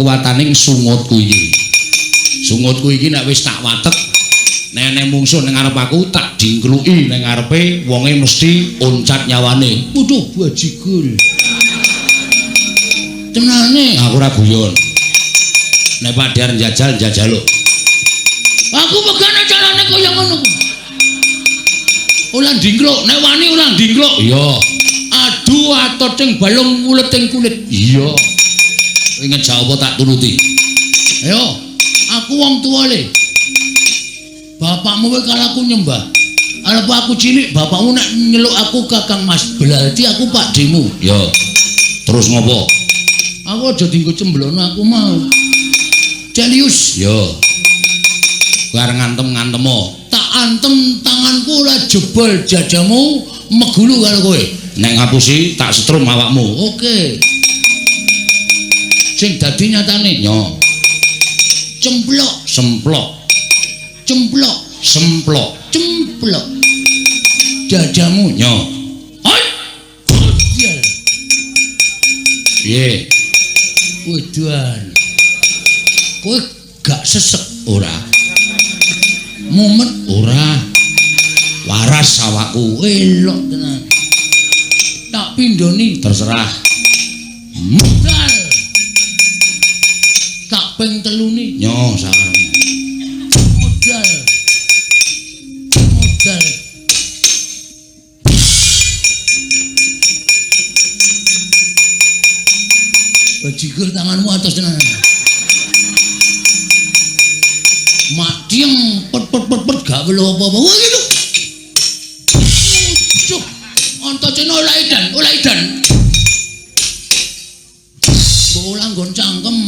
Kuwataning sungutku iki. Sungutku iki nek wis tak watek, nek nek mungsuh ning ngarep aku tak dingkluki ning ngarepe wonge mesti oncat nyawane. Waduh, bajigur. Tenane aku ora guyon. Nek Pak Dar njajal njajal lho. Aku megane carane kaya ngono ku. Ulang dingkluk, nek wani ulang dingkluk. Iya. Aduh atoting balung uleting kulit. Iya. Kowe ngejak apa tak turuti. Ayo, aku wong tuwa le. Bapakmu kowe karo aku nyembah. Arep aku cilik, bapakmu nek nyeluk aku Kakang Mas, berarti aku pakdhemu. Ya. Terus ngopo? Aku aja dienggo cemblono aku mau. Celius. Ya. Kowe arep ngantem-ngantemo. Tak antem tanganku ora jebol jajamu megulu karo kowe. Nek ngapusi tak setrum awakmu. Oke. Sing dadi nyatane nyo. Cemplok, semplok. Cemplok, semplok, cemplok. Jajamu nyo. Oi. Piye? Wedan. Kowe gak sesek ora? Mumet ora? Waras awakku, elok tenan. Tak pindhoni terserah. Modal. Tak ping teluni nyo sakarepmu. Modal. Modal. Bajigur tanganmu atas tenan. Mak dieng pet pet pet pet gak perlu apa-apa. Wah gitu. Cuk. Antasena ora edan, ora edan. Mbok ora nggon cangkem.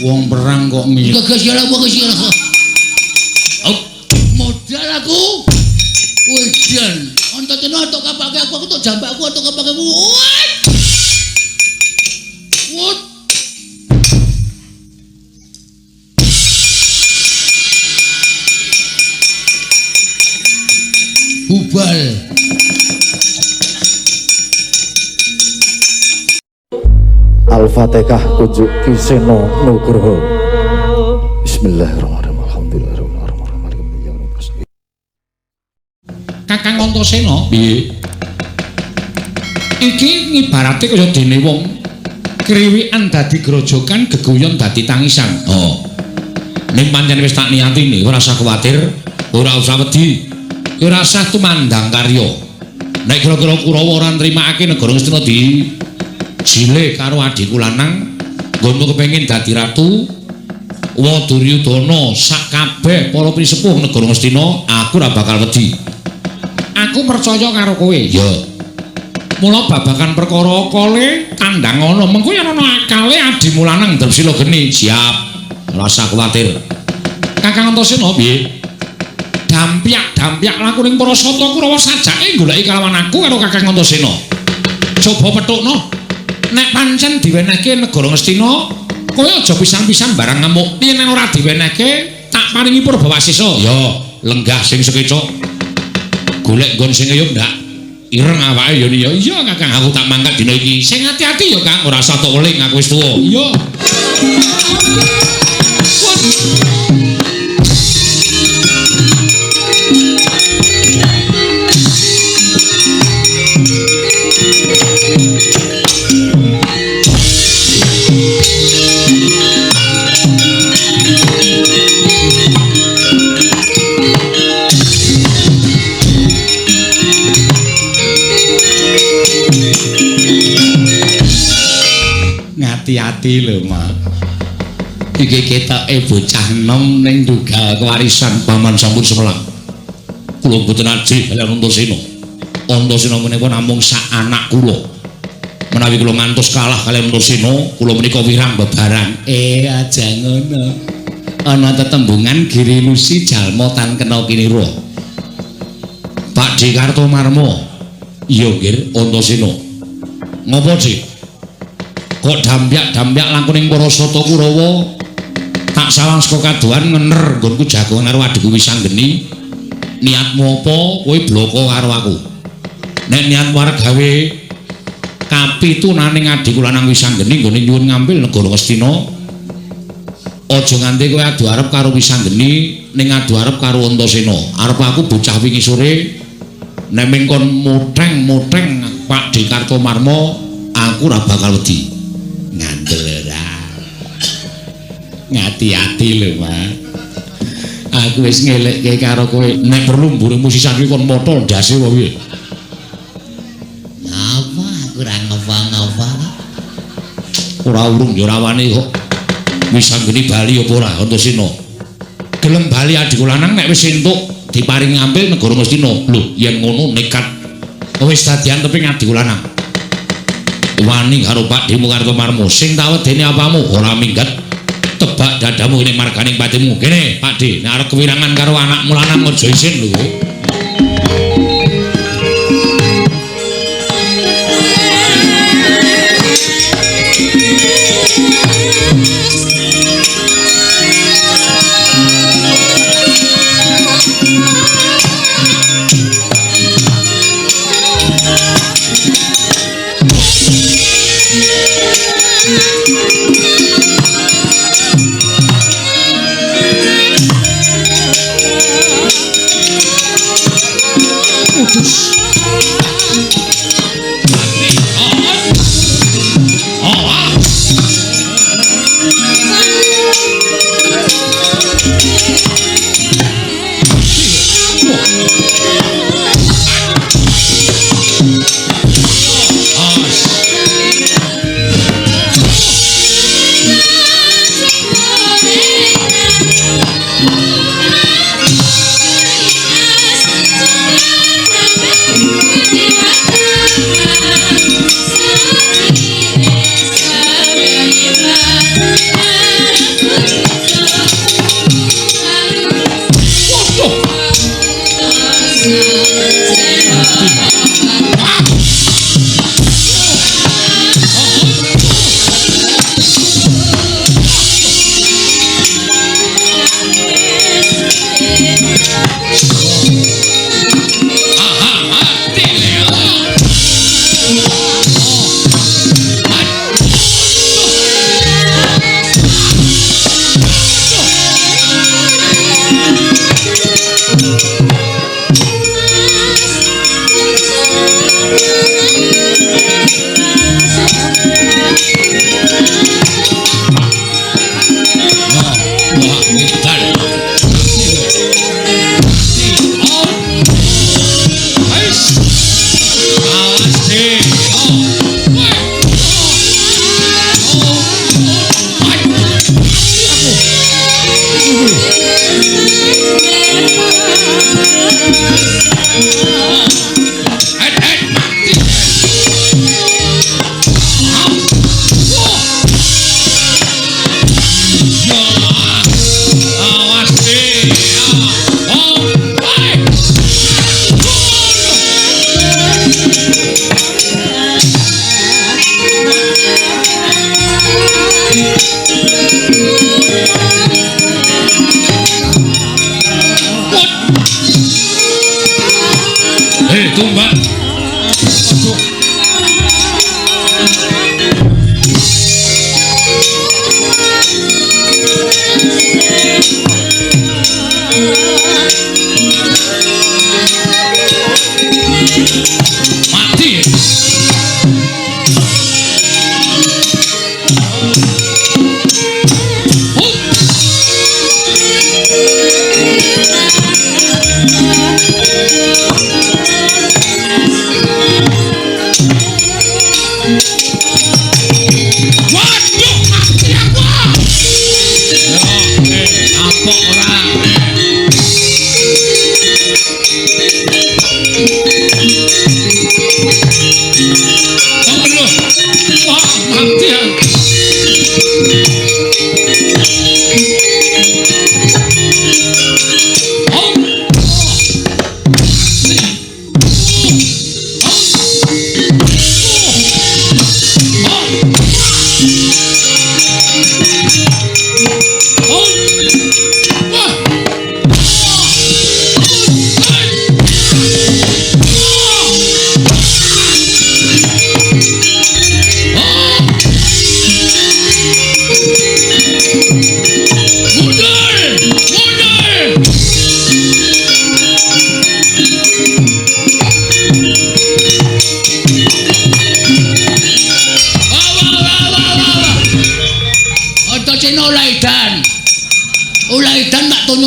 Wong perang kok ngene. Modal aku. Wedan. Antasena tok kapake aku, aku tok jambakku tok kapake aku. Wot. Bubal. Al-Fatihah kunjuk Ki Seno Nugroho. Bismillahirrahmanirrahim. Alhamdulillahirabbil alamin. Kakang Antasena, piye? Iki ngibarate kaya dene wong kriwikan dadi grojokan, geguyon dadi tangisan. Oh. Ning pancen wis tak niatine, ora usah kuwatir, ora usah wedi. Ora usah tumandang karya. Nek kira-kira Kurawa ora nrimakake negara Ngastina di jile karo adhiku lanang, nggonmu kepengin dadi ratu, wa Duryudana sak kabeh para pinisepuh negara Ngastina, aku ora bakal wedi. Aku percaya karo kowe. Ya. Mula babagan perkara kale tandang ana, mengko yen ana akale adhimu lanang Drepsila geni. Siap. Ora usah kuwatir. Kakang Antasena piye? Dampyak-dampyak laku ning para sata Kurawa sajake goleki kalawan aku karo Kakang Antasena. Coba petukno. Nek pancen diwenehke negara Ngastina, kowe aja pisang-pisang barang ngamuk. Yen ora diwenehke, tak paringi purbawasisa. Ya, lenggah sing sekeca. Golek nggon sing eyup ndak ireng awake ya ya. Iya Kakang, aku tak mangkat dina iki. Sing ati-ati ya Kang, ora usah tok weling aku wis tuwa. Iya. Ngati-ati lho, Mak. Iki ketoke bocah enom ning duga kewarisan paman sampun semelang. Kula mboten ajih kaliyan Antasena. Antasena menika namung sak anak kula. Menawi kula ngantos kalah kaliyan Antasena, kula menika wirang bebaran. Aja ngono. Ana tetembungan girilusi jalma tan kena kinira. Pak D. Kartomarma. Iya, nggih, Antasena. Ngopo, Dik? Kok dampyak-dampyak langkung ning para sata Kurawa tak sawang saka kadohan ngener nggonku jagongan karo adhiku Wisanggeni. Niatmu apa kowe bloko karo aku. Nek niatmu arep gawe kapitunaning adhiku lanang Wisanggeni nggone nyuwun ngambil negara Ngastina, aja nganti kowe adu arep karo Wisanggeni ning adu arep karo Antasena. Arep aku bocah wingi sore nek mengkon mutheng-mutheng Pakdhe Kartomarma, aku ora bakal wedi. Ngandel ora. Ngati-ati lho, Mas. Aku wis ngelekke karo kowe, nek perlu mburimu sisan kuwi kon motol ndase wae piye. Ngapa aku ora ngapa-ngapa. Ora urung ya ora wani kok. Wisanggeni bali apa ora Antasena? Gelem bali adhiku lanang nek wis entuk diparingi ngambil negara Ngastina. Lho, yen ngono nekat wis dadi anteping adhiku lanang. Wani karo Pakdhemu Kartomarma, sing tak wedeni apamu ora minggat. Tebak dadamu ning marganing patimu. Kene, Pakdhe, nek arep kewirangan karo anakmu lanang aja isin lho kowe.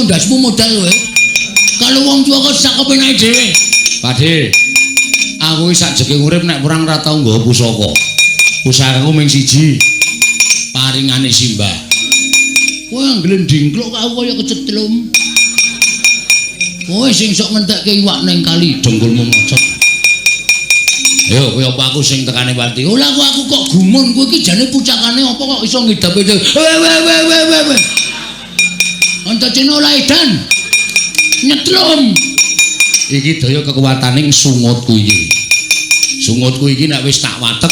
ndasmu modal kowe. Kalau wong tua kok sak kepenake dhewe. Pakde, aku iki sak jeke urip nek perang ora tau nggawa pusaka. Pusakaku mung siji. Paringane simbah. Kowe nglendingkluk kok aku kaya kecetlum. Kowe sing sok ngentekke iwak ning kali dengkulmu mocot. Ayo kowe apa aku sing tekane pati. Ora aku kok gumun kowe iki jane pucakane apa kok iso ngidape. We we we we we we. Antasena ora edan. Nyetlum. Iki daya kekuwataning sungutku iki. Sungutku iki nek wis tak watek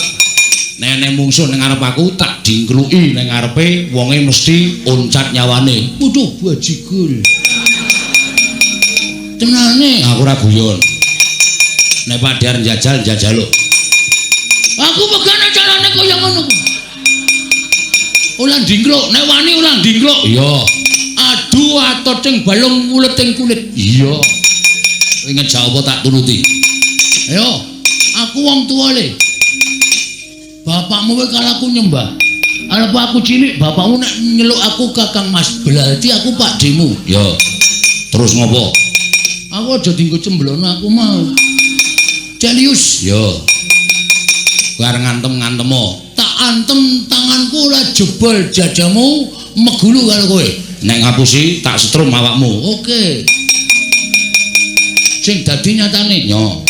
nek mungsuh ning ngarep aku tak dingkluki ning ngarepe wonge mesti oncat nyawane. Waduh bajigur. Tenane aku ora guyon. Nek padhar njajal njajaluk. Aku pegane carane kaya ngono ku. Ora dingkluk, nek wani ora dingkluk. Iya. Adu atocing balung uleting kulit. Iya. Kowe ngejak apa tak turuti. Ayo, aku wong tuwa le. Bapakmu kowe kala aku nyembah. Arep aku cilik, bapakmu nek nyeluk aku Kakang Mas, berarti aku pakdemu. Ya. Terus ngopo? Aku aja dienggo cemblono aku mau. Celius. Ya. Kowe arep ngantem-ngantemo. Tak antem tanganku ora jebol jajamu megulu karo kowe. Nek ngapusi tak setrum awakmu. Oke. Sing dadi nyatane nyo.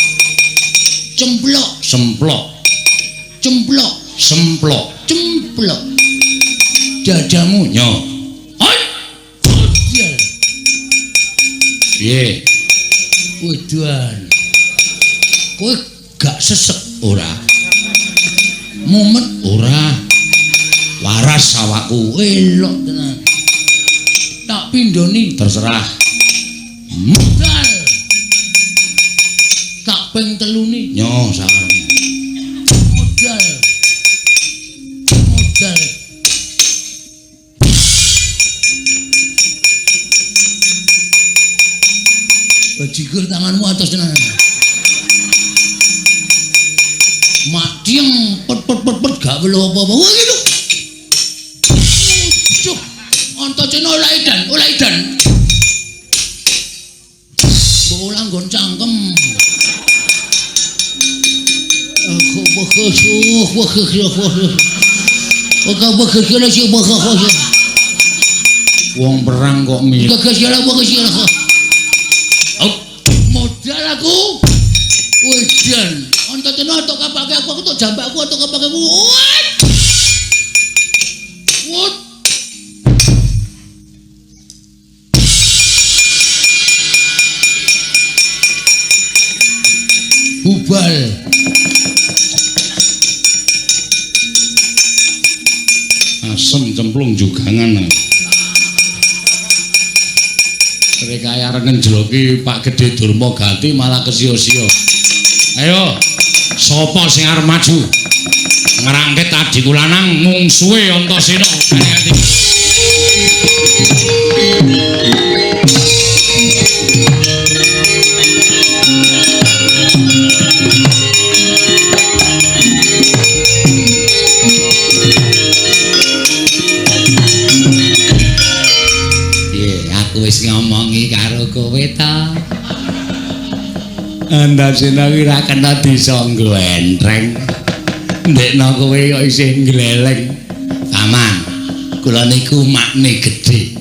Cemplok, semplok. Cemplok, semplok, cemplok. Dadamu nyo. Hoi. Piye? Wedan. Kowe gak sesek ora? Mumet ora? Waras awakku, elok tenan. Tak pindhoni terserah. Modal. Tak ping teluni nyo sakarepmu. Modal. Modal. Bajigur tanganmu atas tenan. Mak diem pet pet pet pet gak perlu apa-apa. Wah gitu. Cuk. Antasena ora edan, ora edan. Mbok ora nggon cangkem. Wong perang kok mirip. Modal aku. Wedan. Antasena tok kapake aku, aku tok jambakku tok kapake aku. Wut. Bubal. Asem cemplung jugangan. Mereka arep ngenjloki Pak Gedhe Durma Gati malah kesio-sio. Ayo, sapa sing arep maju? Ngrangkit adhiku lanang mungsuhe Antasena. Hati-hati. Aku wis ngomongi karo kowe ta. Antasena kuwi ora kena disangga entreng. Ndekno kowe kok isih ngleleng. Paman, kula niku makne gedhe.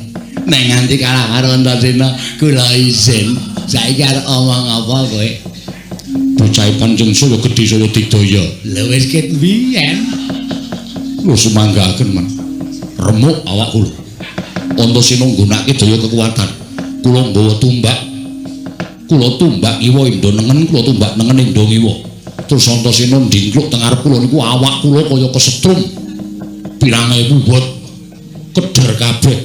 Nek nganti kalah karo Antasena, kula izin. Saiki arep omong apa kowe? Bocah pancen saya gedhe saya didaya. Lha wis ket biyen. Lho sumanggaken men. Remuk awak kula. Antasena nggunakake daya kekuatan. Kula nggawa tumbak. Kula tumbak ngiwa endo nengen, kula tumbak nengen endo ngiwa. Terus Antasena ndingkluk teng ngarep kula niku awak kula kaya kesetrum. Pirang ewu bot keder kabeh.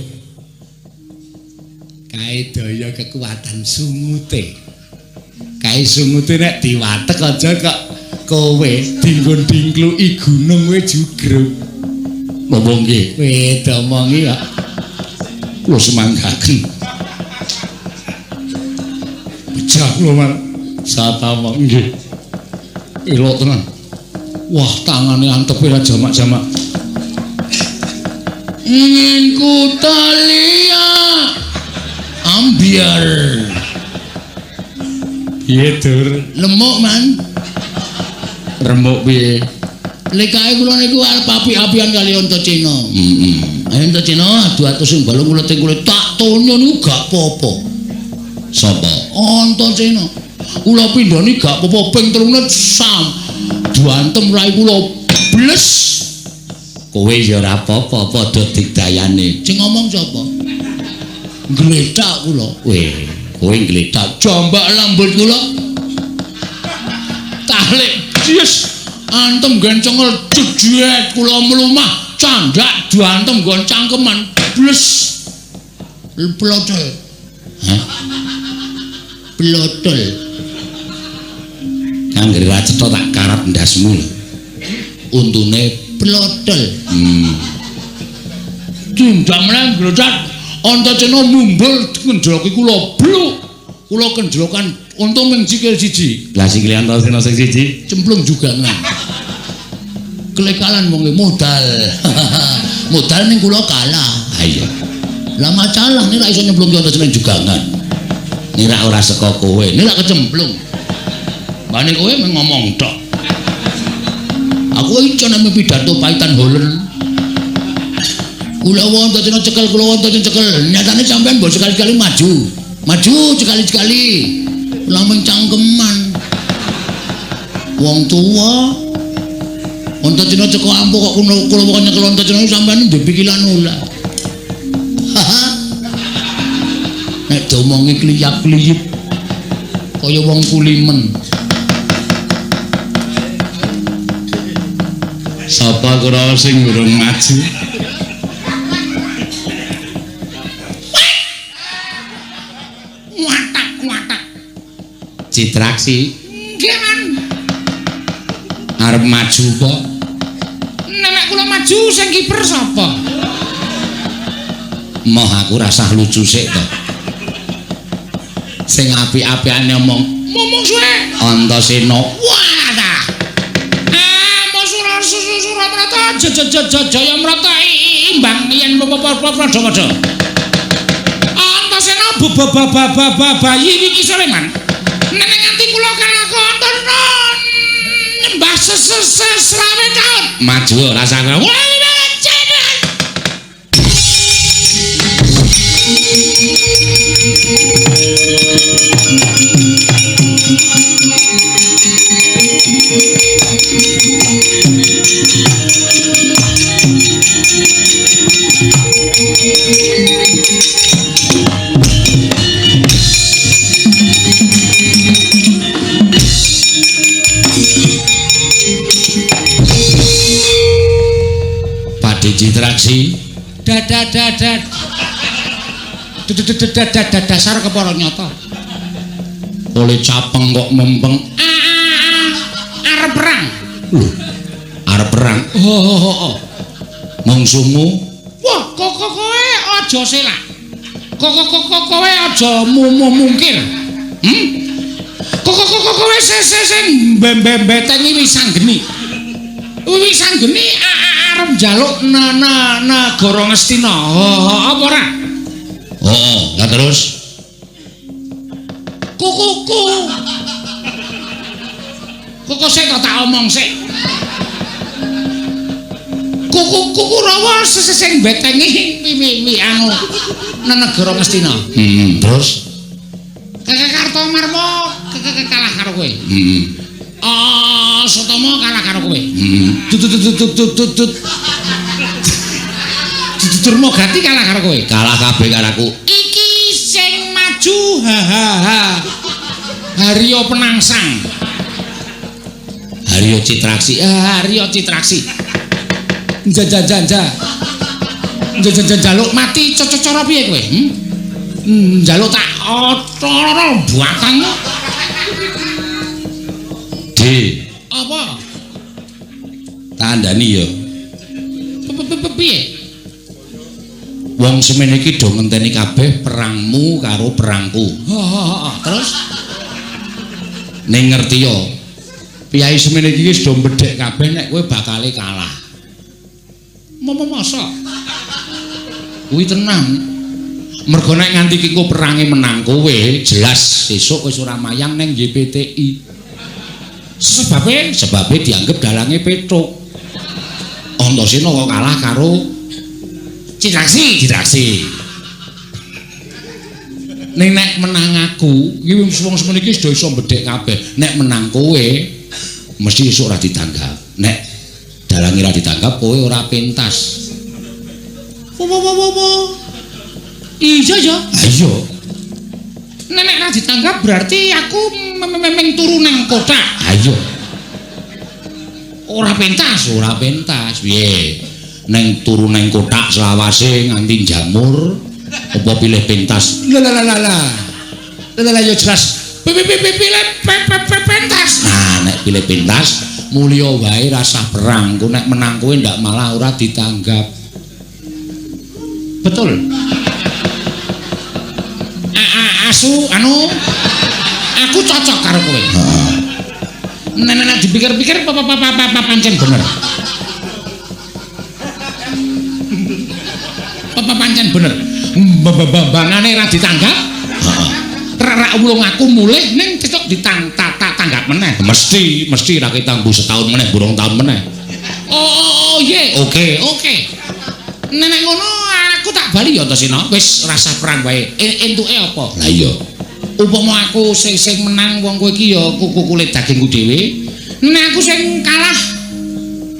Kae daya kekuatan sungute. Kae sungute nek diwatek aja kok kowe dinggon dingkluki gunung kowe jugruk. Napa nggih? Kowe domongi kok. Kula semanggaken. Bejah kula man. Satama nggih. Elok tenan. Wah, tangane antepe ra jamak-jamak. Ingin ku talia Ambyar. Piye, Dur? Lemuk, Man. Remuk piye? Lekae kula niku arep api-apian kali Antasena. Heeh. Ayo Antasena adu-adu sing balung kula teng kula tak tonyo niku gak apa-apa. Sapa? Antasena. Kula pindhani gak apa-apa ping 3 sam. Diantem rai kula bles. Kowe ya ora apa-apa padha digdayane. Sing ngomong sapa? Gletak kula. Weh, kowe gletak jambak lambut kula. Talik yes. Antem nggen cengel jejet kula mlumah candhak diantem nggon cangkeman bles. Plotol. Hah? Plotol. Anggere ra cetha tak karat ndasmu lho. Untune plotol. Tindak meneh glecat Antasena mumbul ngendroki kula bluk. Kula kendrokan unta ming sikil siji. Lah sikile Antasena sing siji cemplung juga ngan. Kelekalan wong modal. Modal ning kula kalah. Ha iya. Lah masalah nek ra iso nyemplungke Antasena jugangan. Nek ra ora saka kowe, nek ra kecemplung. Mbane kowe mung ngomong tok. Aku iso nek pidato paitan holen. Kula wonten cekel, kula wonten cekel. Nyatane sampean mbok sekali-kali maju. Maju sekali-sekali. Lameng cangkeman. Wong tuwa. Antasena ceko ampuh kok kula kok nyekel Antasena sampean ndek pikiran ora. Nek diomongi kliyak-kliyip kaya wong kulimen. Sapa Kurawa sing urung maju? Watak-watak. Citraksi. Nggih, Man. Arep maju kok. Nek kula maju sing kiper sapa? Moh aku rasah lucu sik to. Sing apik-apikane omong, ngomong suwe. Antasena. Wah ta. Ah, Suramarta Jaya Mrata imbang yen padha-padha. Antasena bayi iki sore, Man. Nek nganti kula kalah Antasena nyembah seselawe taun. Maju rasane. Citraksi dada dasar kepara nyata oleh capeng kok mempeng arep perang lho arep perang oh mungsuhmu wah kok kowe aja selak kok kowe aja mungkir kok kowe sing mbembetengi wisanggeni wisanggeni arep njaluk nagara Ngastina. Apa ora? Heeh, lah terus kukuku. Kuku sik tak omong sik. Kuku Kurawa sing betengi wi anu negara Ngastina. Heeh, terus Kakek Kartomarma kalah karo kowe. Heeh. Sutomo kalah karo kowe. Heeh. Tut. Durmagati kalah karo kowe. Kalah kabeh karo aku. Iki sing maju ha ha ha. Haryo Penangsang. Haryo Citraksi. Haryo Citraksi. Njajajanja. Njaluk mati cara piye kowe? Njaluk tak otoro buatanmu. D. Apa? Tandani ya. Piye? Wong semene iki do ngenteni kabeh perangmu karo perangku. Heeh, terus ning ngerti ya. Piyai semene iki wis do mbedhek kabeh nek kowe bakale kalah. Mosok. Kuwi tenang. Mergo nek nganti ki engko perange menang kowe, jelas sesuk wis ora mayang ning YPTI. Sebabe, sebabe dianggep dalange Petruk. Antasena kok kalah karo Citraksi, Citraksi. Ning nek menang aku, iki wong semene iki wis do iso mbedhek kabeh. Nek menang kowe mesti esuk ora ditanggap. Nek dalange ora ditanggap kowe ora pentas. Wo wo wo wo. Iya ya. Ha iya. Nek nek ora ditanggap berarti aku memeng turu nang kotak. Ha iya. Ora pentas, ora pentas. Piye? Neng turu nang kotak selawase nganti jamur apa pilih pentas? Lah lah lah lah. Lah lah ya jelas. Pilih pentas. Nah, nek pilih pentas mulya wae rasah perang. Ku nek menang kowe ndak malah ora ditanggap. Betul. Asu anu aku cocok karo kowe. Heeh. Nek nek dipikir-pikir apa pancen bener. Apa pancen bener. Mbangane ra ditanggap. Heeh. Rak wulung aku mulih ning cecok ditanggap meneh. Mesti mesti ra ketangguh setahun meneh, burung tahun meneh. Oh iya, oke oke. Nek nek ngono aku tak bali ya Antasena. Wis rasah perang wae. Entuke apa? Lah iya. Upama aku sing sing menang wong kowe iki ya kulit dagingku dhewe. Nek aku sing kalah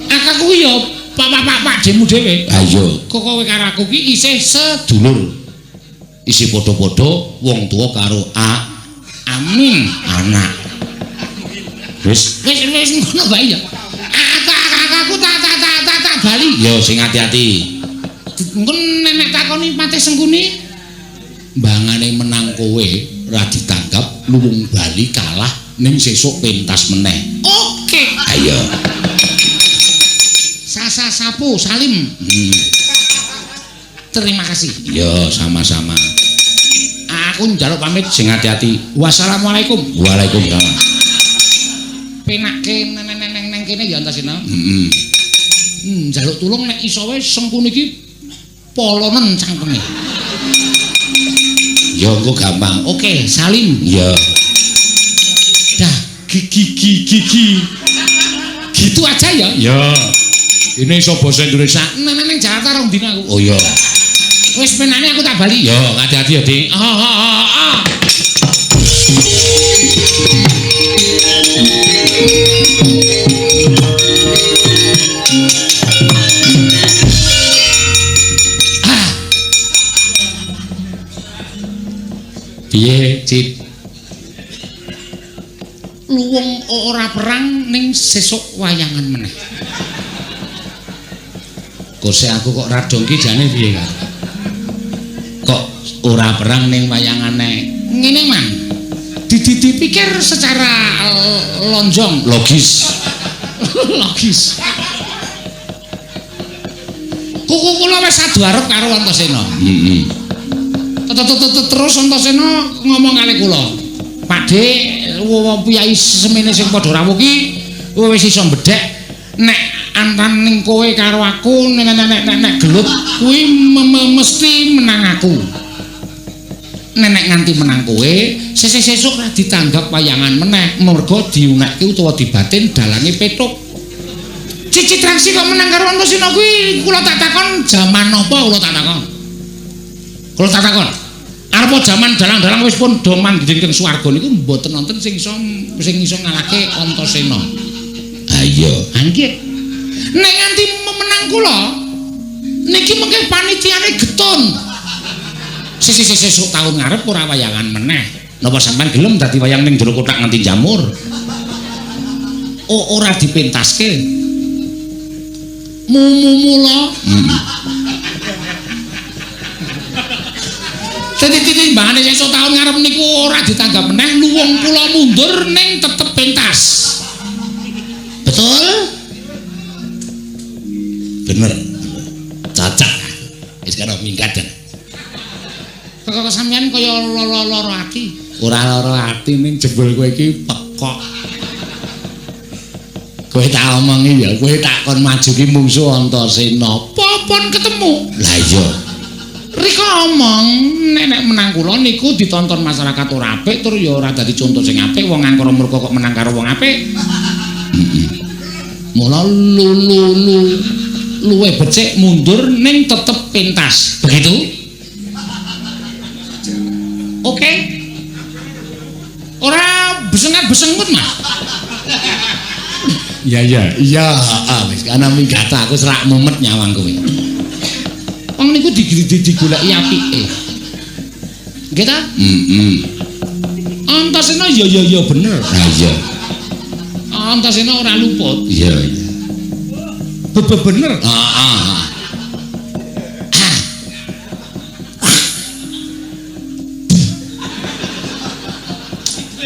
aku ya pak demu dhewe. Ha iya. Kok kowe karo aku ki isih sedulur. Isih padha-padha wong tuwa karo amin anak. Wis wis wis ngono wae ya. Aku tak bali. Ya sing ati-ati. Engko nek takoni Patih Sengkuni mbangane menang kowe ora ditanggap luwung bali kalah ning sesuk pentas meneh. Oke. Ayo. Sasa sapu salim. Terima kasih. Yo sama-sama. Aku njaluk pamit sing ati-ati. Wassalamualaikum. Waalaikumsalam. Penakke neng kene ya Antasena. Heeh. Njaluk tulung nek iso wae Sengkuni iki polonen cangkeme. Ya engko gampang. Oke, salim. Ya. Dah, gigi gigi gigi. Gitu aja ya. Ya. Ini iso basa Indonesia. Neng neng Jakarta rong dina aku. Oh iya. Wis penane aku tak bali. Ya, hati-hati ya, Dik. Ah. Piye, Cit? Luwung ora perang ning sesuk wayangan meneh. Kose aku kok radong ki jane piye, Kak? Kok ora perang ning wayangane? Ngene, Mang. Dipikir secara lonjong, logis. Logis. Kuku kula wis adu arep karo Antasena. Heeh. Terus Antasena ngomong kali kula. Pakde, wong piyai semene sing padha rawuh ki wis iso mbedhek nek antaning kowe karo aku nek nek nek gelut kuwi mesti menang aku. Nek nek nganti menang kowe, sesuk-sesuk ora ditanggap wayangan meneh, mergo diunekke utawa dibatin dalange Petruk. Citraksi kok menang karo Antasena kuwi kula tak takon jaman napa kula tak takon. Kula tak takon. Arep jaman dalang-dalang wis pun do manggih ing swarga niku mboten wonten sing iso ngalahke Antasena. Ha iya, nggih. Nek nganti menang kula niki mengke panitiane getun. Sesuk taun ngarep ora wayangan meneh. Napa sampean gelem dadi wayang ning jero kotak nganti jamur? Oh, ora dipentaske. Mumula. Titik-titik mbangane sesuk taun ngarep niku ora ditanggap meneh, luwung kula mundur ning tetep pentas. Betul? Bener. Cacak. Wis karo minggat. Kok sampean kaya lara ati? Ora lara ati ning jebul kowe iki pekok. Kowe tak omongi ya, kowe tak kon maju ki mungsu Antasena. Popon ketemu. Lah iya. Rika omong nek menang kula niku ditonton masyarakat ora apik tur ya ora dadi conto sing apik wong angkara murka kok menang karo wong apik. Mula lu luwe becik mundur ning tetep pentas. Begitu? Oke. Ora besengat-besengut mah. Iya iya iya, wis ana minggat aku serak mumet nyawang kowe. Wong niku digoleki apike. Nggih ta? Heeh. Antasena ya ya ya bener. Ha iya. Antasena ora luput. Iya iya. Bener. Heeh.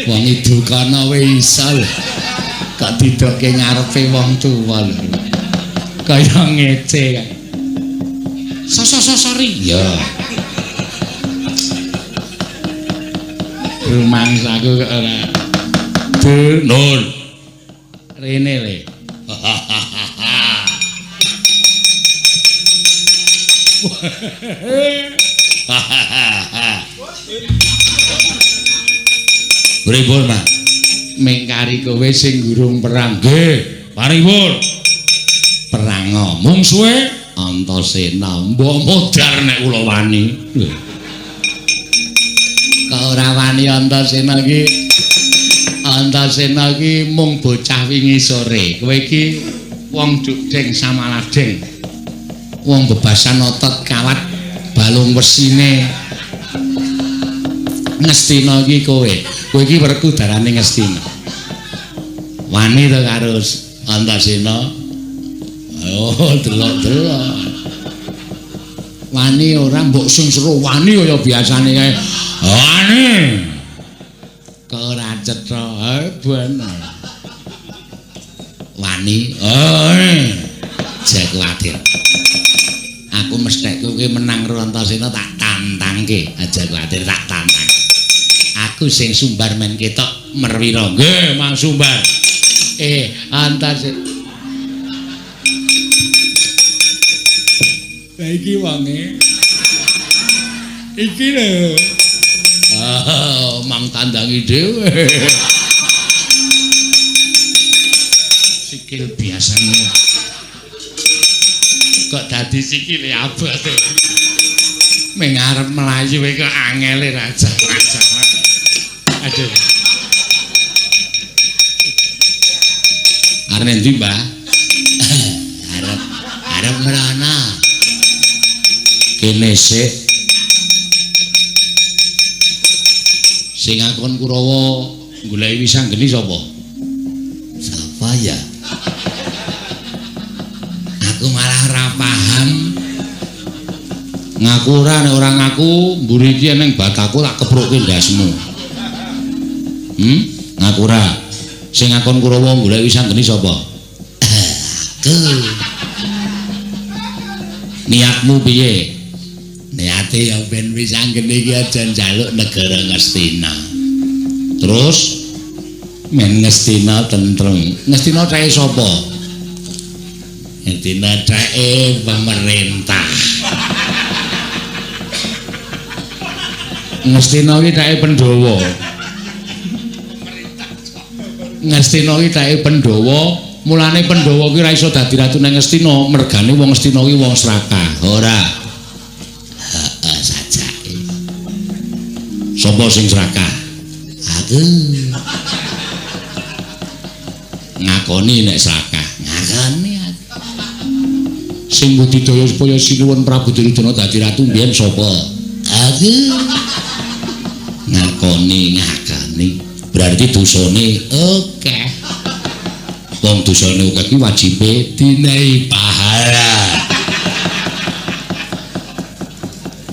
Wong idukana wis iso lho. Kok didokke ngarepe wong tuwa lho. Kaya ngece kae. Sosok-sosori. Ya. Rumangsaku kok ora. Nun. Rene le. Pripun, Mas? Mengkari kowe sing gurung perang. Nggih, paripun. Perang mungsuhe Antasena. Mbok modar nek kula wani. Lho. Kok ora wani Antasena iki? Antasena iki mung bocah wingi sore. Kowe iki wong dukdeng samaladeng. Wong bebasan otot kawat balung wesine. Ngastina iki kowe. Kowe iki werkudarane Ngastina. Wani to karo Antasena? Oh, delok-delok. Wani ora mbok sing seru wani kaya biasane kae. Wani. Kok ora cetha, bener. Wani. Oh, aja kuwatir. Aku mesthek kowe menang karo Antasena tak tantangke. Aja kuwatir tak tantang. Aku sing sumbar men ketok merwira. Nggih, Mang Sumbar. Antasena. Lah iki wonge. Iki lho. Ah, mang tandangi dhewe. Sikil biasane. Kok dadi sikile abot. Ming arep mlayu kok angele raja-raja. Aduh. Arep endi, Mbah? Arep mrana. Kene sik. Sing ngakon Kurawa goleki Wisanggeni sapa? Sapa ya? Aku malah ora paham. Ngaku ora nek ora ngaku mburi iki eneng bataku tak keprukke ndasmu. Ngaku ora. Sing ngakon Kurawa goleki Wisanggeni sapa? Aku. Niatmu piye? Niate ya ben Wisanggeni iki aja njaluk negara Ngastina. Terus men Ngastina tentrem. Ngastina cake sapa? Ngastina cake pemerintah. Ngastina iki cake Pandhawa. Ngastina iki cake Pandhawa, mulane Pandhawa ki ora iso dadi ratu nang Ngastina, mergane wong Ngastina ki wong srakah. Ora. Heeh, sajake. Sapa sing srakah? Aku. Ngakoni nek srakah. Ngakoni aku. Sing budidaya supaya Sinuwun Prabu Duryudana dadi ratu mbiyen sapa? Aku. Ngakoni, ngakoni. Berarti dosane akeh. Wong dosane akeh ki wajibe dinehi pahala.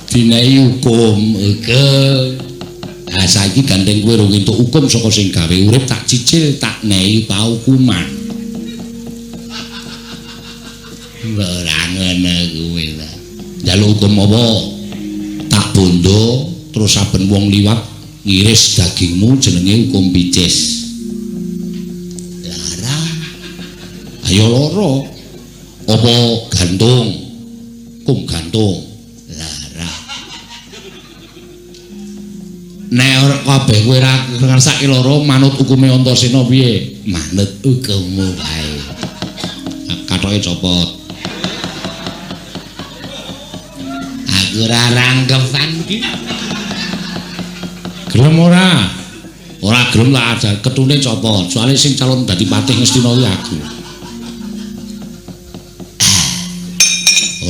Dinehi hukum akeh. Ha saiki gandeng kowe rung entuk hukum saka sing gawe urip tak cicil tak nehi paukuman. Ora ngono kuwi ta. Njaluk hukum apa? Tak bondo terus saben wong liwat ngiris dagingmu jenenge hukum picis. Lara. Ayo loro. Apa gantung? Hukum gantung. Lara. Nek ora kabeh kowe ora ngersake loro manut hukume Antasena piye? Manut hukummu wae. Kathoke copot. Aku ora rangkepan ki. Gelem ora? Ora gelem lah aja ketune copot. Soale sing calon dadi patih Ngastina kuwi aku.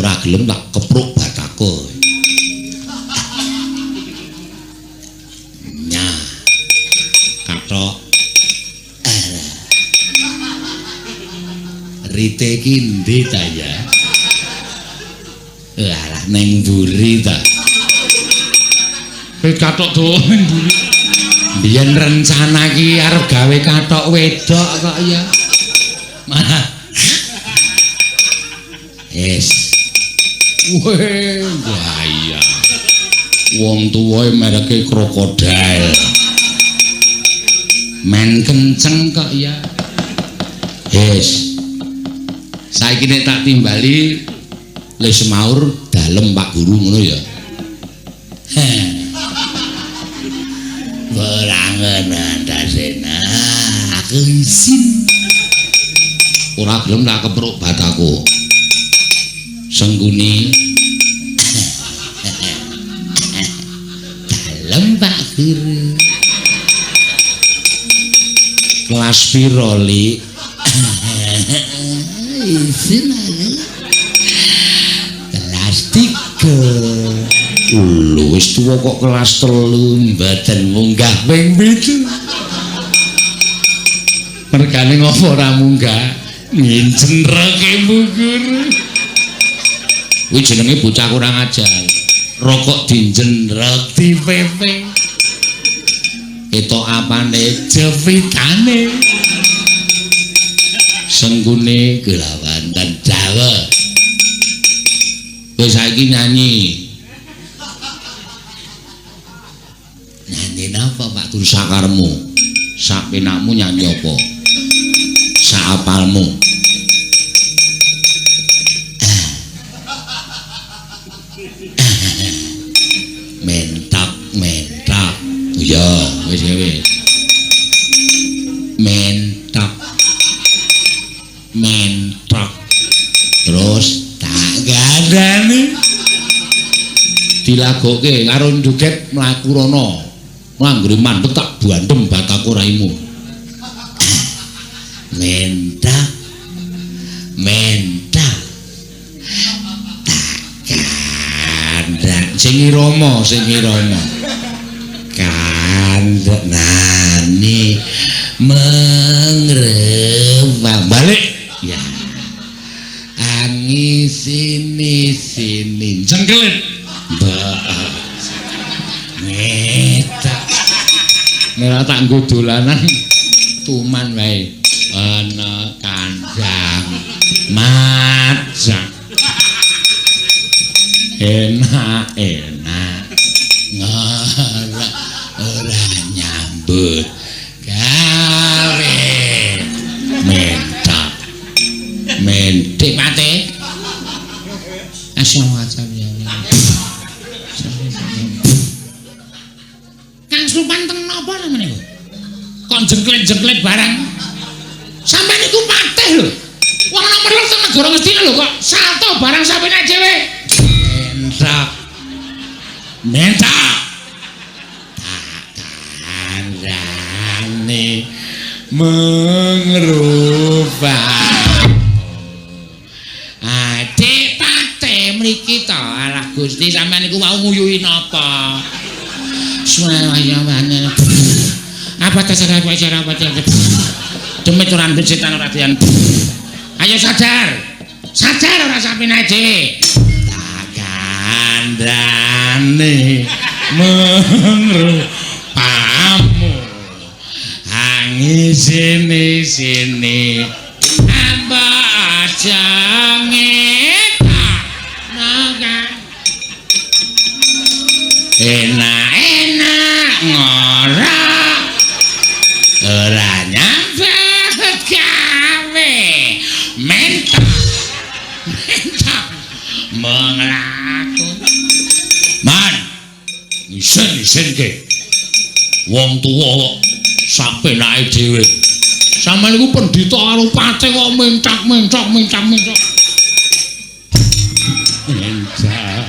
Ora gelem tak kepruk batako. Nyah. Kathok. Rite iki endi ta ya? Alah ning mburi ta. Wit kathok dawa ning mburi. Biyen rencana iki arep gawe kathok wedok kok ya. Malah. Yes. Weh, bahaya. Wong tuwae mereke krokodil. Men kenceng kok ya. Yes. Saiki nek tak timbali le semaur dalem Pak Guru ngono ya. Heh. Ora ngono Antasena, aku isin. Ora gelem tak kepruk bataku. Sengguni. Dalem Pak Guru. Kelas piro, Li? Isin aku. Kelas 3. Lho wis tuwa kok kelas 3 mboten munggah ping 7. Mergane ngopo ora munggah? Ngincen reke Bu Guru. Kuwi jenenge bocah kurang ajar. Rokok dinjenrek dipepe. Ketok apane jepitane. Senggune kelawan dan Jawa. Wis saiki nyanyi. Nyanyi napa Pak Guru? Sakarmu. Sak penakmu nyanyi apa? Sak apalmu. Mentak, mentak. Iya, wis wis. Mentak. Mentak. Terus tak gandani. Dilagokke karo joget mlaku rono. Nganggere mandek tak bandem bataku raimu. Mentak. Mentak. Tak gandani. Sing irama, sing irama. Kandhane mengrewang balik ya. Angi sini sini jengkelit. Mbak. Ngetak. Nek tak nggo dolanan tuman wae. Ana kandang macak. Enak enak. Ora ora nyambut gawe. Mentak. Mentik mate. Asal-asal ya. Kang Slupan teng napa namane kok? Kok jengklet-jengklet barang. Sampeyan niku patih lho. Wong nomor loro teng negara Ngastina lho kok salto barang sampeyan dhewe. Mentak. Mentak. Tak kandhane mengrubah. Adik patih mriki to. Alah Gusti sampeyan niku wau nguyuhi napa? Suwayane. Apa terserah kowe cara apa demit ora ndek setan ora dian. Ayo sadar. Sadar ora sampeyan dhewe. Tak kandhane mengrupamu. Angi sini sini amba aja ngetak naga. Enak enak ngora ora nyambut gawe. Mentak mentak menglaku. Man isin isin ke. Wong tuwa kok sapenake dhewe. Sampeyan iku pendhita karo pate kok mentak-mentok mentak-mentok. Mentak.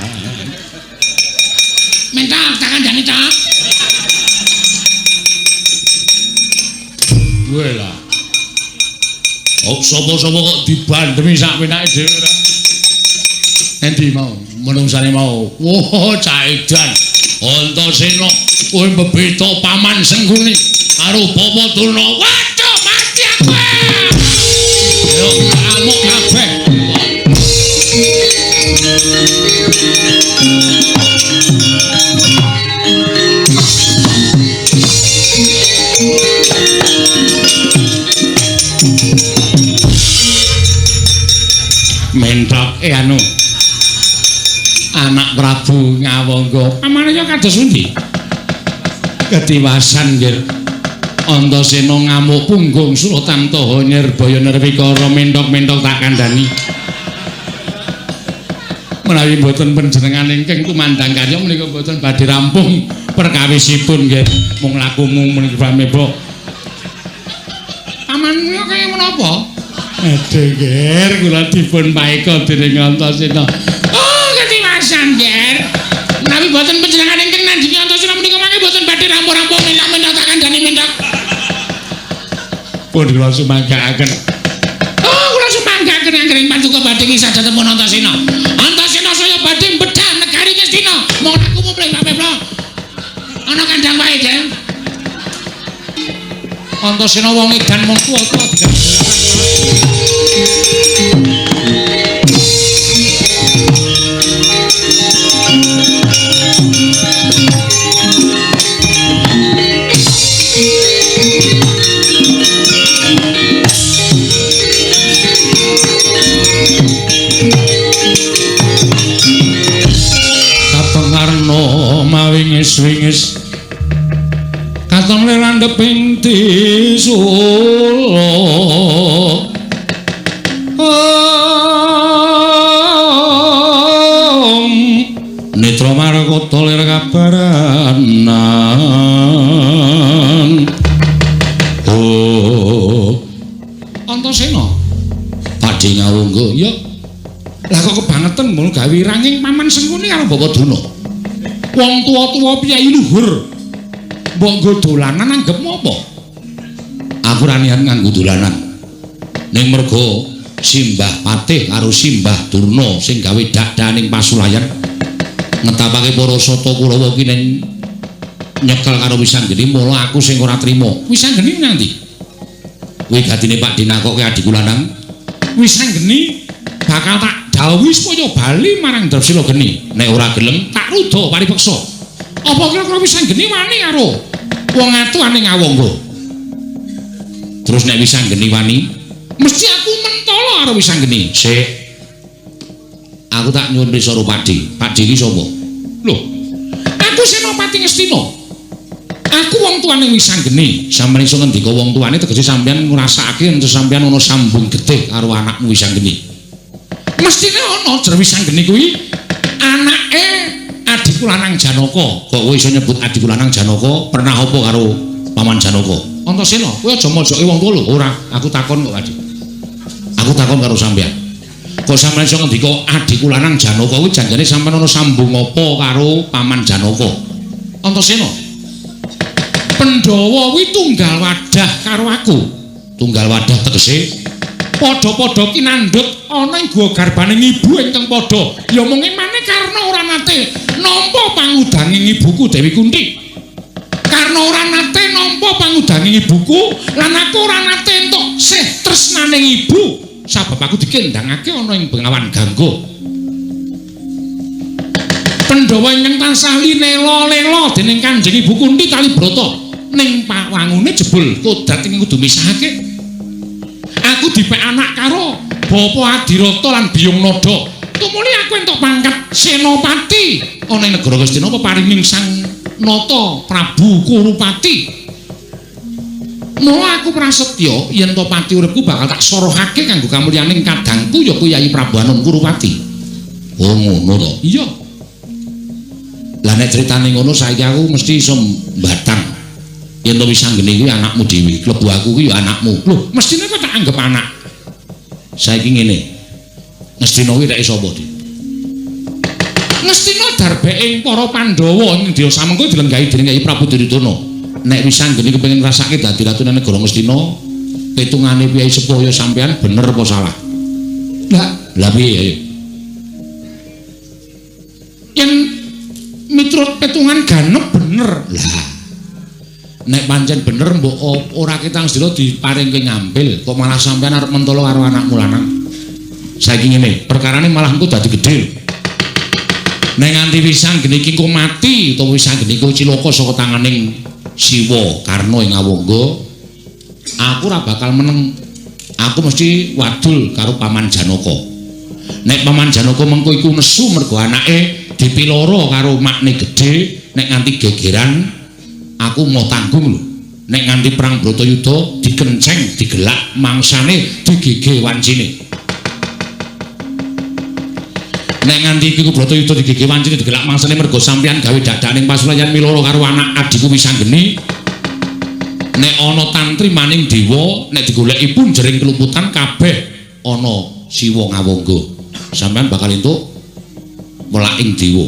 Mentak tak kandhani cak. Kowe lah. Oh, sapa-sapa kok dibandemi sak penake dhewe ora. Endi mau menungsane mau. Wah, cah edan. Antasena kowe mbebeta paman Sengkuni karo Bapa Durna. Waduh, mati aku. Yo amuk kabeh. Mentok anu anak Prabu Ngawangga. Pamane ya kados pundi? Ketiwasan nggih. Antasena ngamuk punggung Suratamtaha Nyirbaya Nirwikara mentok-mentok tak kandhani. Menawi mboten panjenengan ingkang tumandang karya menika mboten badhe rampung perkawisipun nggih. Mung lakumu menika pamebok. Paman menika kaya menapa? Aduh nggih, kula dipun paeka dening Antasena. Oh, ketiwasan nggih. Menawi mboten panjenengan ingkang nandhingi Antasena menika mangke mboten badhe rampung-rampung mentok-mentok tak kandhani mentok. Pun kula sumanggaaken. Oh, kula sumanggaaken anggere paduka badhe kisah tetepun Antasena. Antasena saya badhe bedah negari Ngastina. Mong aku mumplih Pak. Ana kandhang wae, Jeng. Antasena wong edan mung tuwa-tuwa Kapengarna mawingis-wingis katon landheping tisula. Netra markata lir kabaranan. Oh. Antasena badhe ngawangga. Ya. Lah kok kebangetan mul gawe ranging paman Sengkuni karo Bapak Durna. Wong tuwa-tuwa piyai luhur. Mbok nggo dolanan anggepmu apa? Aku ora niat nganggo dolanan. Ning mergo Simbah Patih karo Simbah Durna sing gawe dakdaning pasulayan ngetapake para sata Kurawa ki ning nyekel karo Wisanggeni, mula aku sing ora trima. Wisanggeni nang ndi? Kuwi gadine Pak dinakoke adhiku lanang. Wisanggeni bakal tak dawuhi supaya bali marang Drapsila Geni. Nek ora gelem tak ruda paripeksa. Apa kira-kira Wisanggeni wani karo wong atuane Ngawangga? Terus nek Wisanggeni wani, mesti aku mentolo karo Wisanggeni. Sik. Aku tak nyuwun pirsa karo Pakde. Pakde iki sapa? Lho, aku Senopati Ngastina. Aku wong tuane Wisanggeni. Sampeyan iso ngendika wong tuane tegese sampeyan ngrasakake yen sampeyan ana sambung getih karo anakmu Wisanggeni. Mestine ana jer Wisanggeni kuwi anake adhiku lanang Janaka. Kok kowe iso nyebut adhiku lanang Janaka? Pernah apa karo paman Janaka? Antasena, kowe aja mojoke wong tuwa lho. Ora, aku takon kok, Adi. Aku takon karo sampeyan. Kok sampeyan iso ngendika adhiku lanang Janaka kuwi janjane sampeyan ana sambung apa karo paman Janaka? Antasena, Pandhawa kuwi tunggal wadah karo aku. Tunggal wadah tegese padha-padha kinandhut ana ing guwa garbane ibu ingkang padha. Ya mung emane karna ora nate nampa pangudanging ibuku Dewi Kunti. Karna ora nate nampa pangudanging ibuku lan aku ora nate entuk sih tresnaning ibu. Sabab aku dikendhangake ana ing Bengawan Gangga. Pandhawa ingkang tansah linela-lela dening Kanjeng Ibu Kunti Kalibrata ning pawangune jebul kodrat ing kudu misahake. Aku dipek anak karo Bapa Adirata lan Biyung Nada. Tumuli aku entuk pangkat senopati ana ing negara Ngastina peparinging Sang Nata Prabu Kurupati. Mula aku prasetya yen to pati uripku bakal tak sorohake kanggo kamulyaning kadangku ya kuwi Yayi Prabu Anom Kurupati. Oh ngono to. Iya. Lah nek critane ngono saiki aku mesti iso mbatang. Yen to Wisanggeni kuwi anakmu dhewe, klebu aku kuwi ya anakmu. Lho, mestine kok tak anggap anak. Saiki ngene. Ngastina kuwi reke sapa, Dik? Ngastina darbeke para Pandhawa ing Dya Samengko dilenggahi dening Kyai Prabu Duryudana. Nek Wisanggeni kepengin ngrasake dadi ratu nang negara Ngastina, pitungane piyai sepuh ya sampean bener apa salah? Lah, lah piye ayo? Yen miturut petungan ganep bener. Lah, nek pancen bener mbok ora ketang sedina diparingke ngambil, kok malah sampean arep mentolo karo anakmu lanang. Saiki ngene, perkarane malah engko dadi gedhe. Nek nganti Wisanggeni iki engko mati utawa Wisanggeni iku cilaka saka tanganing Siwa Karna ing Awangga, aku ora bakal meneng. Aku mesti wadul karo Paman Janaka. Nek Paman Janaka mengko iku nesu mergo anake dipiloro karo makne gedhe, nek nganti gegeran aku mau tanggung lho. Nek nganti perang Bratayuda dikenceng, digelak mangsane, digege wancine. Nek nganti iki Bratayuda digege wancine, digelak mangsane mergo sampeyan gawe dadaning pasulayan miloro karo anak adhiku Wisanggeni. Nek ana tantri maning dewa, nek digoleki pun jering keluputan kabeh ana Siwa Ngawangga. Sampeyan bakal entuk welaking dewa.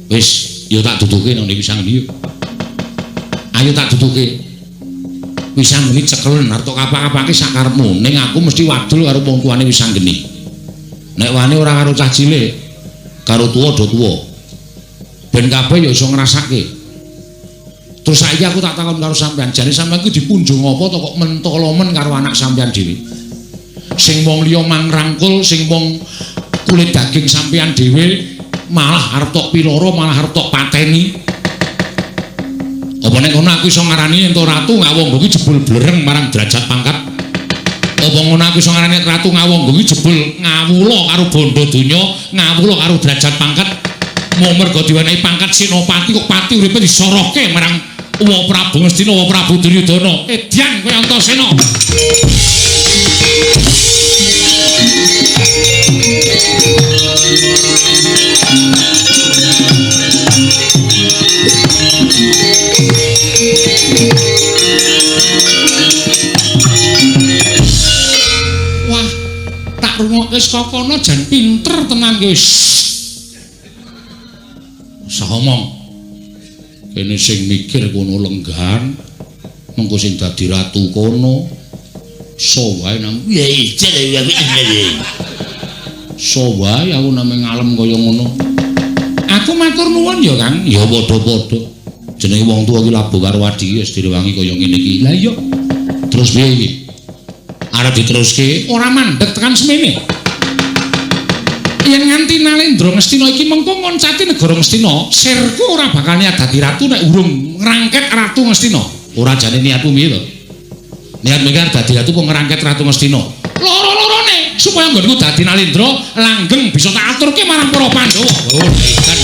Wis, ya tak duduke nang Wisanggeni yuk. Ayo tak duduke. Wisanggeni cekelen arep tok kapak-kapake sak karepmu. Ning aku mesti wadul karo wong tuane Wisanggeni. Nek wani ora karo cah cilik, karo tuwa do tuwa. Ben kabeh ya iso ngrasake. Terus saiki aku tak takon karo sampean, jane sampean kuwi dipunjung apa to kok mentolo men karo anak sampean dhewe? Sing wong liya mangrangkul, sing wong kulit daging sampean dhewe malah arep tok piloro, malah arep tok pateni. Apa nek ngono aku iso ngarani yen to Ratu Ngawangga kuwi jebul blereng marang derajat pangkat? Apa ngono aku iso ngarani Ratu Ngawangga kuwi jebul ngawula karo bondo donya, ngawula karo derajat pangkat? Mung mergo diwenehi pangkat Senopati kok pati uripe disorohke marang Wa Prabu Ngastina, Wa Prabu Duryudana. Edyan kowe Antasena. Wah, tak rungokke saka kono jan pinter tenan kowe. Usah omong. Kene sing mikir kono lenggan, mengko sing dadi ratu kono. So wae nang so wae aku namung ngalem kaya ngono. Aku matur nuwun ya, Kang. Ya padha-padha. Jenenge wong tuwa iki labuh karo adike wis direwangi kaya ngene iki. Lah iya. Terus piye iki? Arep diteruske ora mandeg tekan semene. Yen nganti Nalendra Ngastina iki mengko ngoncati negara Ngastina, sirku ora bakal niat dadi ratu nek urung ngrangket Ratu Ngastina. Ora jane niatmu piye to? Niat mikir dadi ratu kok ngrangket Ratu Ngastina. Loro-lorone supaya nggonku dadi Nalendra langgeng bisa tak aturke marang para Pandhawa. Oh, kan.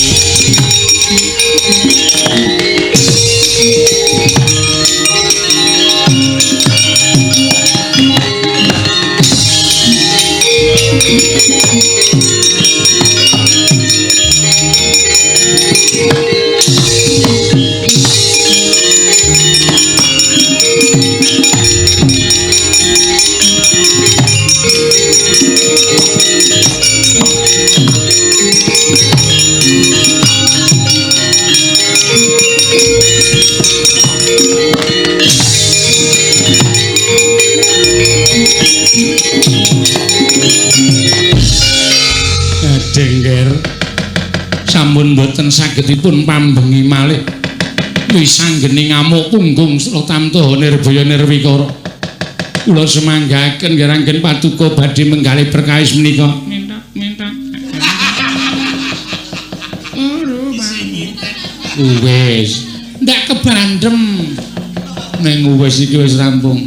Dengger sampun boten sagedipun pambengi malih. Wisanggeni ngamuk punggung Sratamta Nirbaya Nirwikara. Kula semanggaken nggih paduka badhe menggalih perkawis menika. Minta-minta. Wis, ndak kebandem. Ning wis iki wis rampung.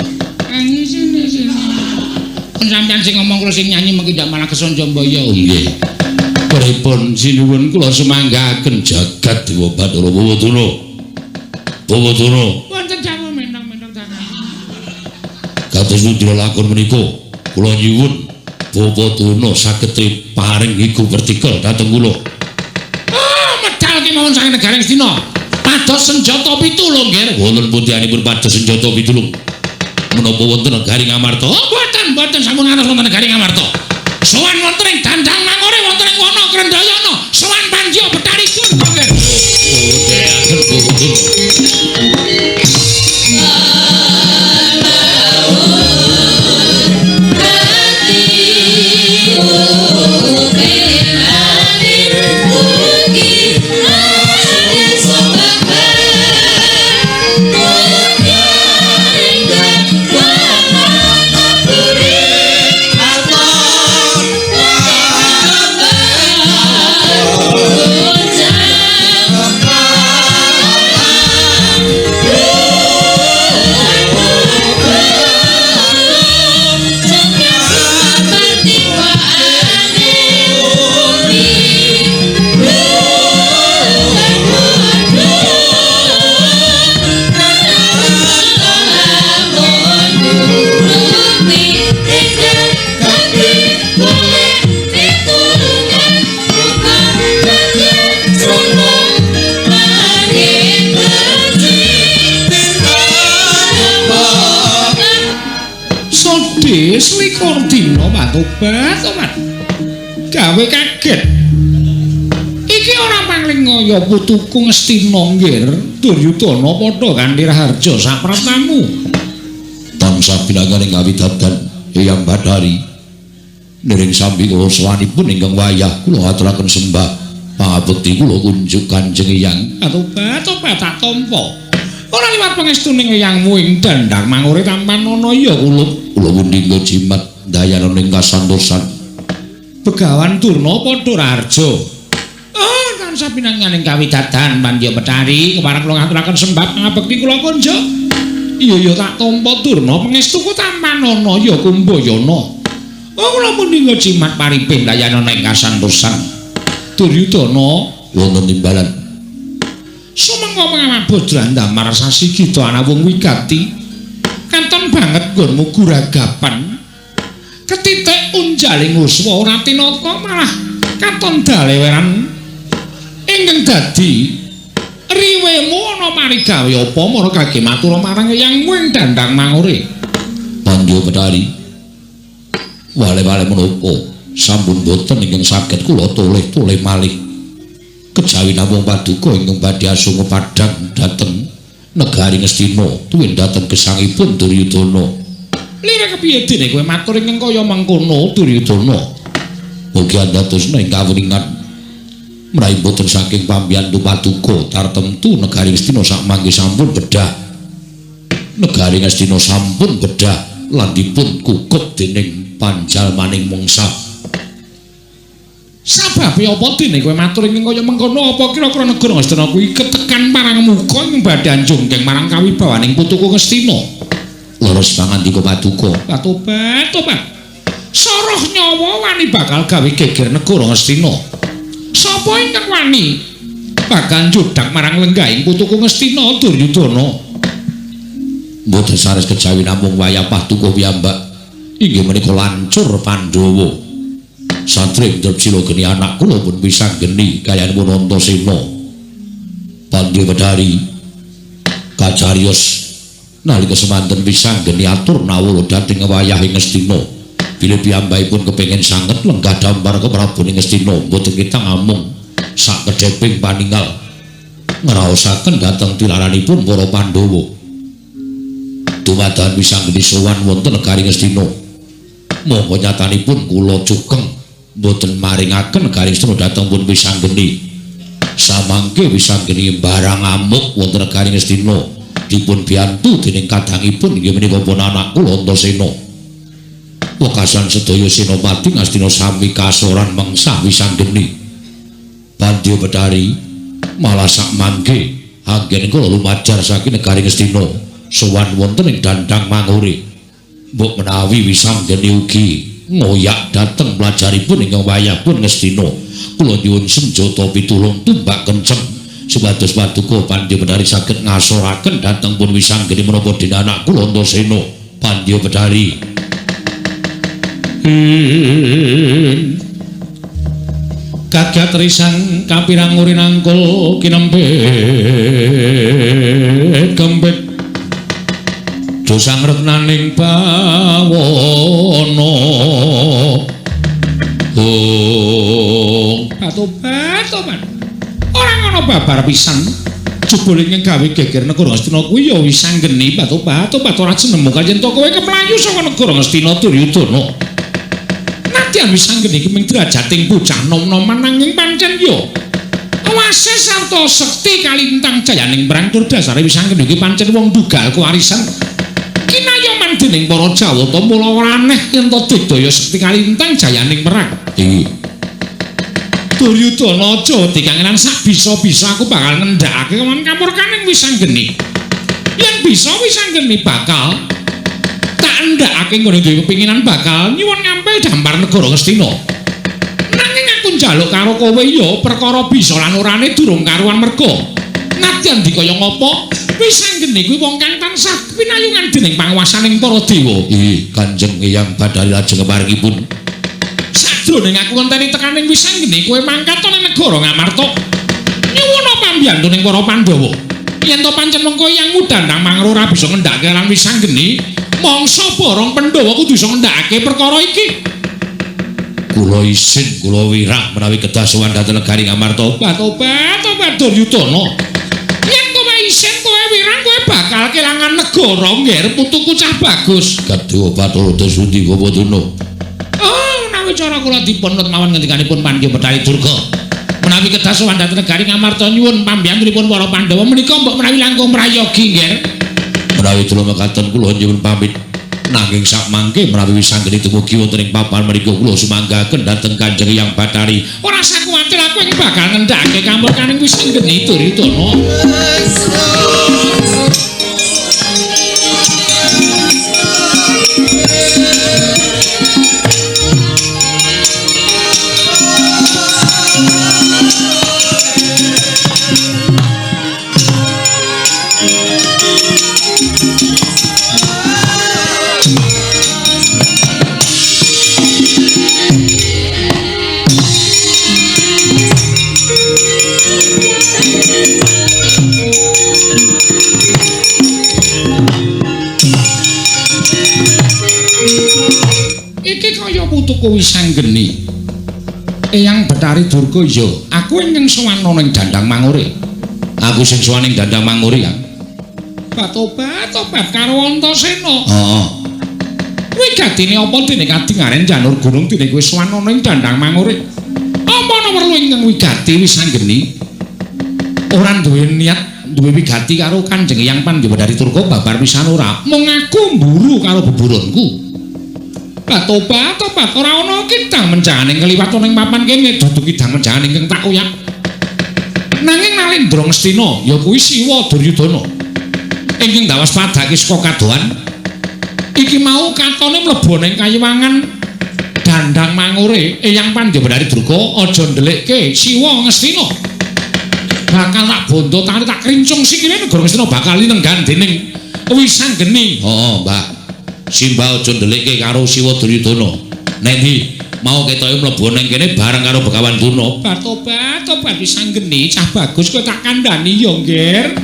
Sampeyan sing ngomong kula sing nyanyi mengki ndak malah kesonjomboyo. Nggih. Pripun sinuwun kula semanggaken jagat Dewa Bathara Bawadana. Bawadana. Wonten dawuh menang-menang tangan. Kados pundi lakon menika kula nyuwun Bawadana saged paring iku vertikal dhateng kula. Ah, medal kemawon saking negara Ngastina. Pados Pados senjata pitulung, Ger. Wonten pundianipun pados senjata pitulung? Menapa wonten negari Ngamarta? Oh, mboten, mboten sampun ngantos wonten negari Ngamarta. Sowan wonten ing Dandang Mangore wonten ing Wana Krendayana. Sowan Pandya Bethari Gundha, Ger. Oh, selikur dina matobat obat gawe kaget iki ora pangling kaya putuku Ngastina nggir Duryudana padha kanthi raharja sapraptamu tansah pinangan ing kawidadan Eyang Bathari niring sambi kula sowanipun ingkang wayah kula aturaken sembah pangabekti kula kunjuk Kanjeng Eyang atobat obat tak tampa ora liwat pangestuning eyangmu ing Dandang Mangure tampanana ya kula kula mundhingga jimat dayana ing kasantosan Begawan Durna padha raharja. Oh, tansah pinangan ing kawidadan Pandya Bethari kepareng kula ngaturaken sembah pangabekti kula kunjuk. Iya ya tak tampa Durna pangestuku tampanana ya Kumbayana. Oh, kula mundhingga jimat paripih dayana ing kasantosan. Duryudana wonten timbalan. Sumangga pangabodran damar sasi gita ana wong wigati. Katon banget nggonmu guragapan. Ketitik unjaling uswa ora tinata malah katon daleweran ingkang dadi riwemu ana parigawe apa mara kage matur marang eyangmu ing Dandang Mangure. Pandya Bethari wale-wale menapa sampun boten ingkang saged kula toleh-toleh malih. Kejawi namung paduka ingkang badhe asunga padhang dhateng negari Ngastina tuwin dhateng gesangipun Duryudana. Lire kepiye dene kowe matur ingkang kaya mengkono Duryudana? Mugi andadosna ing kawuningan menawi boten saking pambiyantu paduka tartemtu negari Ngastina sakmangke sampun bedah. Negari Ngastina sampun bedah lan dipun kukup dening panjalmaning mungsa. Sababe apa dene kowe matur ingkang kaya mengkono? Apa kira-kira negara Ngastina kuwi ketekan marang muka ing badhe anjunggeng marang kawibawaning putuku Ngastina? Leres pangandika paduka. Tobat, tobat. Soroh nyawa wani bakal gawe geger negara Ngastina. Sapa ingkang wani bakal njudak marang lenggahing putuku Ngastina Duryudana? Mboten sanes kejawi namung wayah paduka piyambak inggih menika lancur Pandhawa. Satring Drepsila geni anak kula pun pisanggeni kayanipun Antasena. Pandya Bethari kacariyos nalika semanten pisanggeni atur nawala dhateng wayah ing Ngastina. Bilih piyambakipun kepengin sanget lenggah dampar ke Prabu ing Ngastina, mboten kita ngamung sakedheping paningal ngraosaken dhateng tilaranipun para Pandhawa. Dumadakan pisanggeni sowan wonten negari Ngastina. Monggo nyatanipun kula cukeng mboten maringaken negari Ngastina dhateng pun pisanggeni. Samangke pisanggeni barang amuk wonten negari Ngastina dipun biyantu dening kadangipun inggih menika pun anak kula Antasena. Wekasan sedaya senopati Ngastina sami kasoran mengsah wisanggeni. Pandya Bethari malah sakmangke anggen kula lumajar saking negari Ngastina sowan wonten ing Dandang Mangure. Mbok menawi wisanggeni ugi ngoyak dhateng pelajaripun ingkang wayah pun Ngastina. Kula nyuwun senjata pitulung tumbak kenceng supados paduka Pandya Bethari saged ngasoraken dhateng pun wisanggeni menapa dene anak kula Antasena. Pandya Bethari. Gagat risang kapirang urinangkul kinempit kempit dosang retnaning bawana. Oh, tobat-tobat. Ora ngono babar pisan. Jebule ing gawe geger negara Ngastina kuwi ya wis anggeni batu-batu ora jenemu kayen to kowe keplayu saka negara Ngastina Duryudana. Nadyan wis anggeni iki ming derajating bocah nom-noman nanging pancen ya awase sarta sekti kalintang jayaning perang tur dasare wis anggeni iki pancen wong dugal kewarisan. Kinayoman dening para Jawata mula ora aneh yen to digdaya sekti kalintang jayaning perang. Iki Duryudana aja dikangenan sak bisa-bisa aku bakal ngendhakake kewan kamurkaning Wisanggeni. Yen bisa Wisanggeni bakal tak endhakake nggone duwe kepinginan bakal nyuwun ngampil dampar negara Ngastina. Nanging aku njaluk karo kowe ya perkara bisa lan orane durung karuan merga. Nadyan dikaya ngapa Wisanggeni kuwi wong kang tansah pinayungan dening panguwasaning para dewa. Ih, Kanjeng Eyang Bathari lajeng keparingipun. Sajroning aku ngenteni tekaning Wisanggeni kowe mangkat ana negara Ngamarta. Nyuwuna pambiyantuning para Pandhawa. Yen to pancen mengko Eyang Mudandang Mangro ora bisa ngendhake lan Wisanggeni, mangsa borong Pandhawa kudu iso ngendhakake perkara iki. Kula isin, kula wirang menawi kedah sowan dhateng negari Ngamarta. Tobat-tobat Duryudana. Yen kowe isin kowe wirang kowe bakal kelangan negara ngger putuku cah bagus. Kadhuwa Bathara Dasundi Bapaduna. Oh, menawi cara kula dipun nut mawon ngendikanipun Pandya Bathari Durga. Menawi kedah sowan dhateng negari Ngamarta nyuwun pambiyantunipun para Pandhawa menika mbok menawi langkung prayogi nggih. Menawi kula mekaten kula nyuwun pamit. Nanging sakmangke menawi Wisanggeni dumugi wonten ing papan mriku kula sumanggaken dhateng Kanjeng Eyang Bathari. Ora usah kuwatir aku ing bakal ngendhake kamurkaning Wisanggeni Duryudana. Iki kaya putuku Wisanggeni. Eyang Bathari Durga ya, aku ingkang sowan ana ing Dandang Mangure. Aku sing sowan ing Dandang Mangure ya. Tobat-tobat karo Antasena. Heeh. Wigatine apa dene kadingaren janur gunung dene kowe sowan ana ing Dandang Mangure? Apa ana perlu ingkang wigati Wisanggeni? Ora duwe niat duwe wigati karo Kanjeng Eyang Pandya Bathari Durga babar pisan ora. Mung aku mburu karo beburonku. Tobat-tobat ora ana kidang menjangan ing kliwat ning papan kene dudu kidang menjangan ingkang tak uyak. Nanging Nalendra Ngastina ya kuwi Siwa Duryudana. Ingkang dawas padake saka kadohan iki mau katone mlebu ning kayiwangan Dandang Mangure Eyang Pandya Bathari Durga aja ndelikke Siwa Ngastina. Bakal tak bondo tali tak krincung sikile negara Ngastina bakal linenggan dening Wisanggeni. Heeh, Mbak. Simbah aja ndelikke karo Siwa Duryudana. Nek ndi mau ketoke mlebu ning kene bareng karo Begawan Durna. Tobat-tobat Wisanggeni cah bagus kowe tak kandhani ya, Ngger.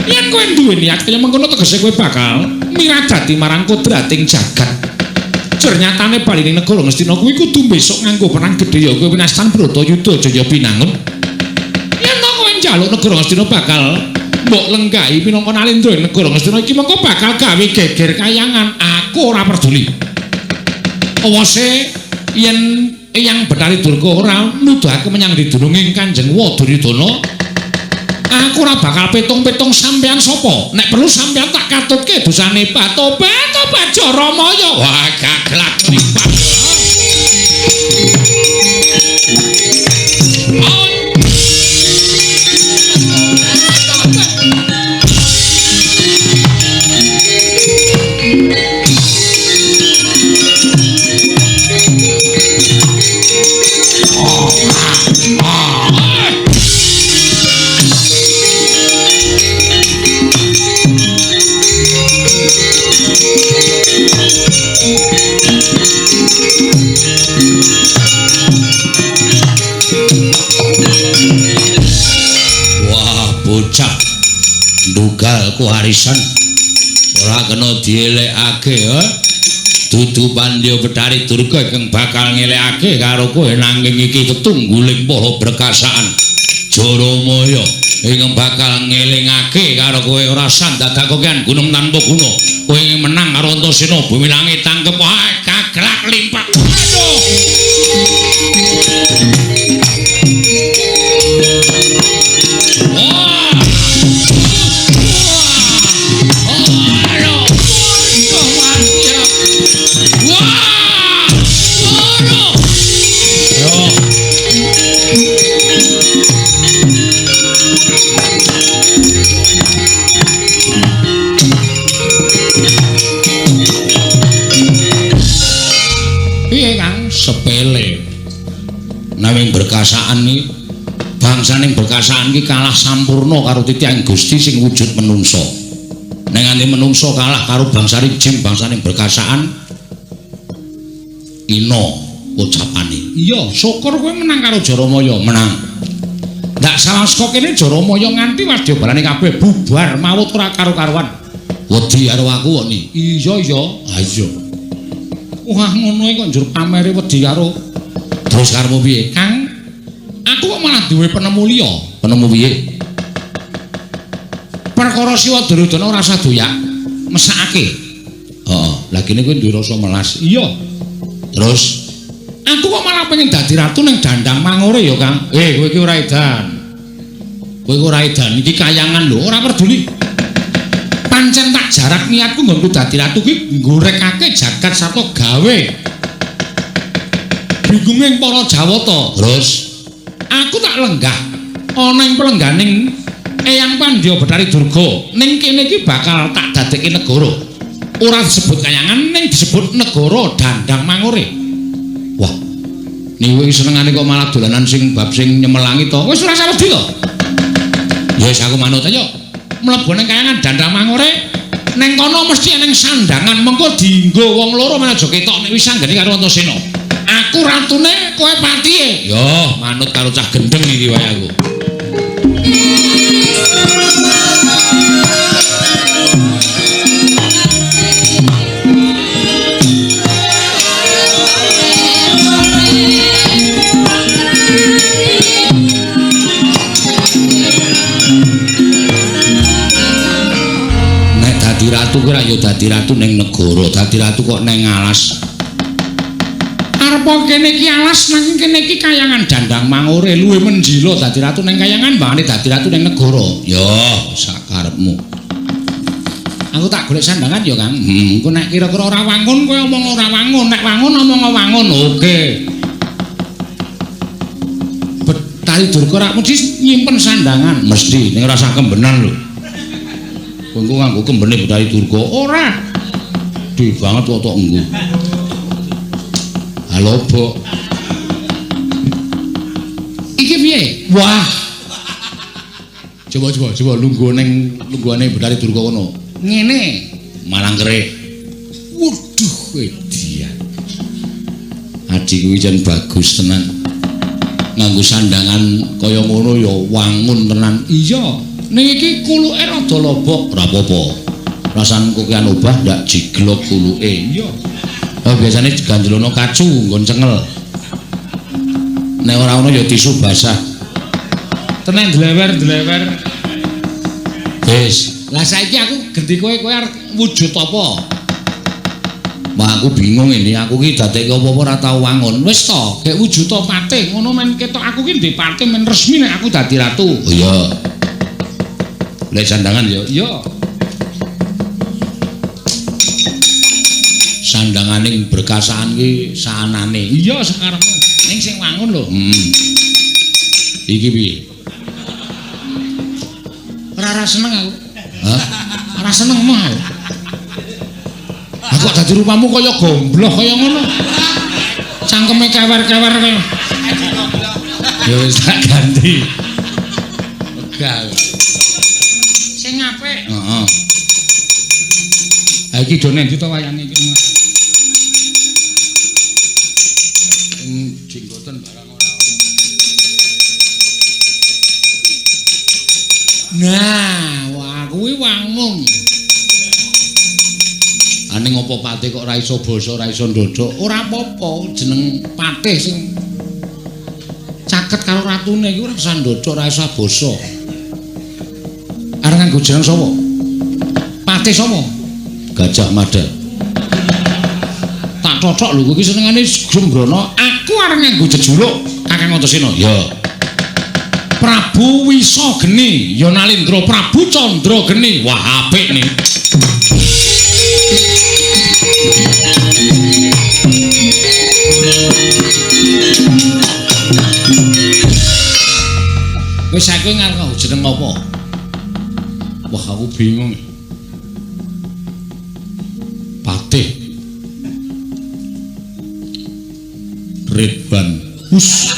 Yen kowe duwe niat kaya mengkono tegese kowe bakal miradati marang kodrating jagat. Jernyatane bali ning negara Ngastina kuwi kudu besok nganggo perang gedhe ya kowe winastan Bratayuda Jaya Binangun. Yen to kowe njaluk negara Ngastina bakal mbok lenggahi minangka Nalendra ing negara Ngastina iki mengko bakal gawe geger kayangan. Aku ora peduli. Awase yen Eyang Bathari Durga ora nuduhake menyang didulunging Kanjeng Duryudana, aku ora bakal petung-petung sampean sapa. Nek perlu sampean tak katutke dosane. Tobat-tobat Jaramaya. Wah, gaglak lipat. Anggalaku warisan. Ora kena dielekake, ha? Dudu Pandya Bathari Durga ingkang bakal ngelekake karo kowe nanging iki tetungguling para berkasaan Jaramaya ingkang bakal ngelingake karo kowe ora sandadak kokean gunung tanpa guna. Kowe menang karo Antasena bumi langit tangkep wae kagrak limpak. Aduh. Sepele. Nanging berkasaan iki bangsaning berkasaan iki kalah sampurna karo titihing Gusti sing wujud menungsa. Nek nganti menungsa kalah karo bangsa jin bangsaning berkasaan ina ucapane. Iya, syukur kowe menang karo Jaramaya, menang. Ndak salah saka kene Jaramaya nganti wadyabalane kabeh bubar mawut ora karo-karuan. Wedi karo aku kok ni. Iya iya, ha iya. Wah ngono kok njur pamere wedi karo terus karepmu piye? Kang, aku kok malah duwe penemu liya. Penemu piye? Perkara Siwa Duryudana ora usah doyak, mesakake. Heeh, lha kene kowe duwe rasa melas. Iya. Terus aku kok malah pengen dadi ratu ning Dandang Mangore ya, Kang. Kowe iki ora edan. Kowe iki ora edan, iki kayangan lho, ora peduli. Pancen tak jarak niatku nggonku dadi ratu kuwi nggorekake jagat sarta gawe bingunging para Jawata. Terus aku tak lenggah ana ing pelengganing Eyang Pandya Bathari Durga. Ning kene iki bakal tak dadekke negara. Ora disebut kayangan ning disebut negara Dandang Mangore. Wah. Niku iki senengane kok malah dolanan sing bab sing nyemelangi to. Wis ora usah wedi to. Ya wis aku manut ayo. Mlebu ning kayangan Dandang Mangore ning kono mesti eneng sandangan mengko dienggo wong loro men aja ketok nek wis anggene karo Antasena. Aku ratune, kowe patihe. Yo, manut karo cah gendeng iki wae aku. Dadi ratu kuwi ya dadi ratu ning negara, dadi ratu kok ning alas. Arepa kene iki alas nanging kene iki kayangan Dandang Mangore luwih menjila dadi ratu ning kayangan mbangane dadi ratu ning negara. Ya, sakarepmu. Aku tak golek sandangan ya, Kang. Engko nek kira-kira ora wangun kowe omong ora wangun, nek wangun omong wangun. Oke. Bathari Durga rak mesti nyimpen sandangan, mesti ning ora usah kembenan lho. Engko nganggo kembene Bathari Durga ora. Gedhe banget kok tok engko. Halo, Bok. Iki piye? Wah. Coba lungguh ning lungguhane Bathari Durga kono. Ngene, malang kerik. Waduh, edian. Adikku iki jan bagus tenan. Nganggo sandangan kaya ngono ya wangun tenan. Iya. Ning iki kuluke rada lobok, ora apa-apa. Rasan kokean obah ndak jiglok kuluke. Iya. Oh, biasane ganjelono kacu nggon cengel. Nek ora ono ya tisu basah. Tenan dlewer-dlewer. Wis, lah saiki aku genti kowe, kowe arep wujud apa? Wah, aku bingung ini, aku ki dadekke apa-apa ora tau wangun. Wis to, gek wujud patih ngono men ketok aku ki ndek patih men resmi nek aku dadi ratu. Oh iya. Lek sandangan ya. Iya. Sandangane berkasaan ki saanane. Iya sakarepmu. Ning sing wangun lho. Iki piye? Ora seneng aku. Hah? Ora seneng mah. Aku kok dadi rupamu kaya gombloh kaya ngono. Cangkeme kewer-kewer kaya. Ya wis tak ganti. Wegah. Sing apik. Heeh. Ha iki do nang ndi to wayange iki, Mas? Sing jenggoten barang ora. Nah, wah aku Kuwi wangun. Ane ngopo patih kok ora iso basa, ora iso ndodhok? Ora apa-apa, jeneng patih sing caket karo ratune iki ora usah ndodhok, ora usah basa. Arep nganggo jeneng sapa? Patih sapa? Gajah Mada. Tak cocok lho kowe iki senengane Sembrono. Aku arep nganggo jejuluk Kakang Antasena. Ya. Prabu Wisageni, ya Nalindra Prabu Candrageni. Wah, apik nih. Wis aku ngarep jeneng apa? Wah, aku bingung. Patih Ridwan. Hus.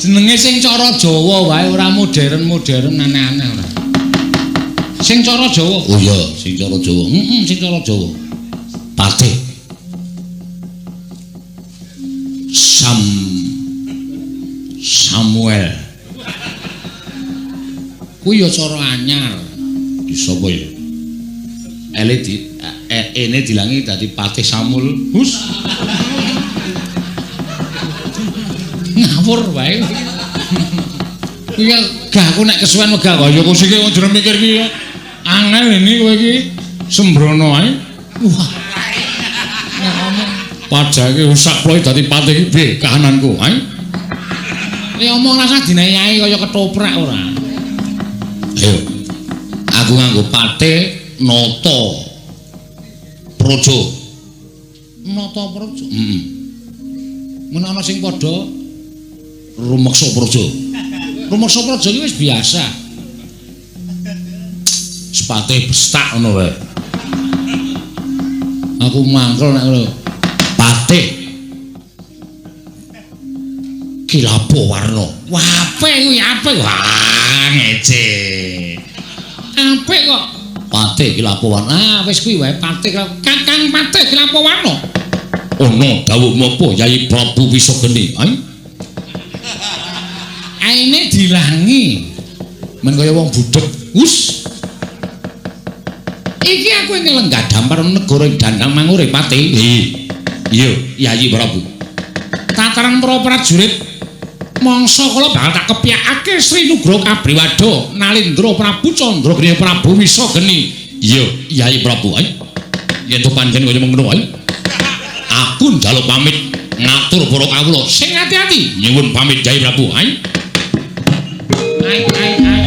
Jenenge sing cara Jawa wae ora modern-modern aneh-aneh ora. Sing cara Jawa. Oh iya, sing cara Jawa. Heeh, sing cara Jawa. Patih Samuel. Kuwi ya cara anyar. Di sapa ya? Ele di ene dilangi dadi Patih Samul. Hus. Ngawur wae. Kuwi gah aku nek kesuwen wegah kaya kok siki wong jeneng mikir ki angel ini kowe iki sembrono ae. Wah. Nek ngomong pajake sak ploe dadi patih iki piye kahananku ae. Nek omong rasa dinayai kaya ketoprak ora. Ayo. Aku nganggo patih Nata Praja. Nata Praja. Heeh. Men ana sing padha rumeksa praja. Rumeksa praja iki wis biasa. Sepate bestak ngono wae. Aku mangkel nek ngono. Patih Kilapo Warna. Wah, apik kuwi, apik. Wah, ngece. Apik kok. Patih Kilapo Warna. Ah, wis kuwi wae Patih Kakang Patih Kilapo Warna. Ana dawuh menapa Yayi Prabu Wisageni? Ayo. Aine dilangi. Men kaya wong budheg. Hus. Iki aku ing lenggah dampar negara ing Dandang Mangure Patih. Iya, Yayi Prabu. Tataran para prajurit mangsa kala bakal tak kepyakake Sri Nugroho Kabriwada Nalindra Prabu Candrageni Prabu Wisageni. Iya, Yayi Prabu. Ayo. Yen to pancen kaya mengkono ayo. Aku njaluk pamit ngatur para kawula sing ati-ati. Nyuwun pamit Yayi Prabu. Ayo. Ai ai ai.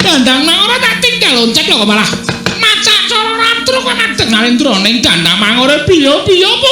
Dandang Mangura tak tinggal loncat lho kok malah macak cara ratru kok madeg Nalindra ning Dandang Mangura piye-piye apa